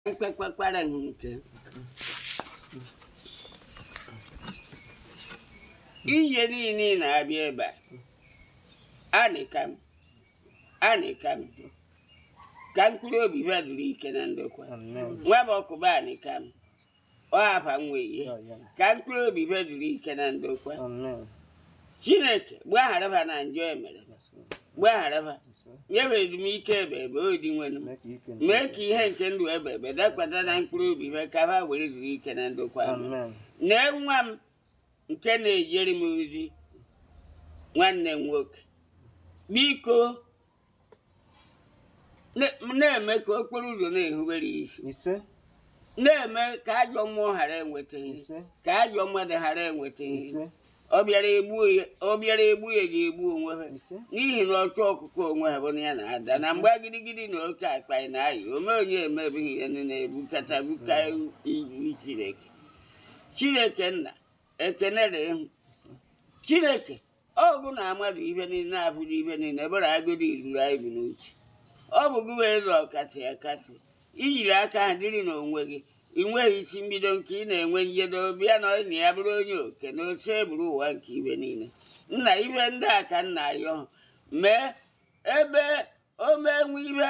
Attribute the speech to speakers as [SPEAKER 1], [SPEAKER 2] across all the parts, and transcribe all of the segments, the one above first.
[SPEAKER 1] Mkpekpekwara nke ihe niile ị na-abịa ebe a, anịka m, anịka m, ka mkpụrụ obi ha duru ike na ndokwa.
[SPEAKER 2] Amen.
[SPEAKER 1] Nwa bụ ọkụba anịka m, ọ afa nwe ihe, ka mkpụrụ obi ha duru ike na ndokwa.
[SPEAKER 2] Amen.
[SPEAKER 1] Chineke gbaghara ha na njọ emere, gbaghara ha, nye ha ezumike ebe ebe odi nwenu. Mee ka ihe nke ndụ ebe ebe dakwata na mkpụrụ obi ha, ka ha were zuru ike na ndokwa.
[SPEAKER 2] Amen.
[SPEAKER 1] Nee nwa m nke na-ejere m ozi, nwanne m nwoke, biko na-eme ka okporo ụzọ na-ehubere isi.
[SPEAKER 2] Ise.
[SPEAKER 1] Na-eme ka ajọ mmụọ ghara enweta ihe,
[SPEAKER 2] Ise.
[SPEAKER 1] ka ajọ mmadụ ghara enweta ihe.
[SPEAKER 2] Ise.
[SPEAKER 1] Ọ bịara egbu ya, ọ bịara egbu ya, ga-egbu onwe ha,
[SPEAKER 2] Ise.
[SPEAKER 1] n'ihi na ọchụ ọkụkọ onwe ha bụ na ya na-ada na mgba gidigidi na oke akpa na ayị ome onye emebeghị ihe ndị na-ebukata buka iwu. Chineke, Chineke nna, ekene dịrị m. Chineke ọgụ na amadụ ibe niile na-abụghị ibe niile bụrụ agụdị iruru anyị bụ n'uche. Ọ bụ gị wee eze ọkasị akasị, ijiri aka ha dịrị n'onwe gị. Ị nweghị isi mbido nke ị na-enwe njedobe bịa na ọ na ya bụrụ onye oke na oche bụrụ ụwa nke ibe niile. Nna, ibe ndị a ka nna ayọ mee ebe o mee nwe ibe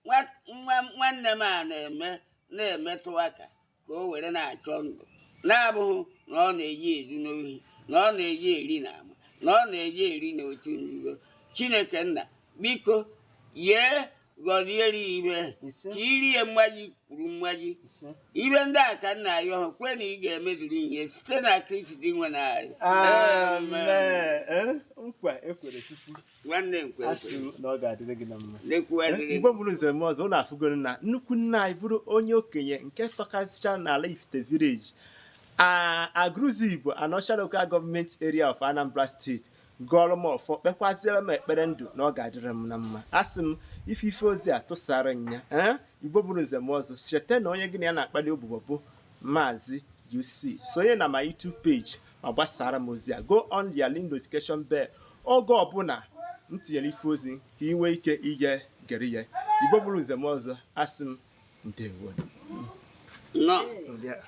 [SPEAKER 1] nwa nwanne m a na-eme na-emetụ aka ka o were na-achọ ndụ, na-abụghị na ọ na-eji ezu n'ohi, na ọ na-eji eri na ama, na ọ na-eji eri n'otu nzuzo. Chineke nna, biko yee gọziere ya ibe
[SPEAKER 2] Ise.
[SPEAKER 1] ka irie mmaji kwuru mmaji.
[SPEAKER 2] Ise.
[SPEAKER 1] Ibe ndị a ka nna ya ọhụ kwe na ị ga-emezuru ihe site na Kristi dị nwe na anyị.
[SPEAKER 2] Amen. Nkwa ekwere Chukwu.
[SPEAKER 1] Nwanne nkwe.
[SPEAKER 2] Asị m na ọ ga-adịrị gị na mma.
[SPEAKER 1] Lekwu adịrị.
[SPEAKER 2] Igbo bụrụ nze m ọzọ, ụnụ afụgoro na nnukwu nna anyị bụrụ onye okenye nke tọkasịcha n'ala Ifite village, Agụrụzi Igbo, Anọcha Local Government Area of Anambra State, gụọrọ m ọfọ, kpekwazịara m ekpere ndụ na ọ ga-adịrị m na mma. Asị m ife ife ozi a tụsara nya. Ee, Igbo bụrụ nze m ọzọ, cheta na onye gị na ya na-akpali obubo bụ Maazị UC. Sonye na my YouTube page ma gbasara m ozi a. Go on your link notification bell oge ọbụla m tinyere ife ozi ka ị nwee ike ije gere ya. Igbo bụrụ nze m ọzọ, asị m ndewo.
[SPEAKER 1] Nọ.
[SPEAKER 2] Yeah.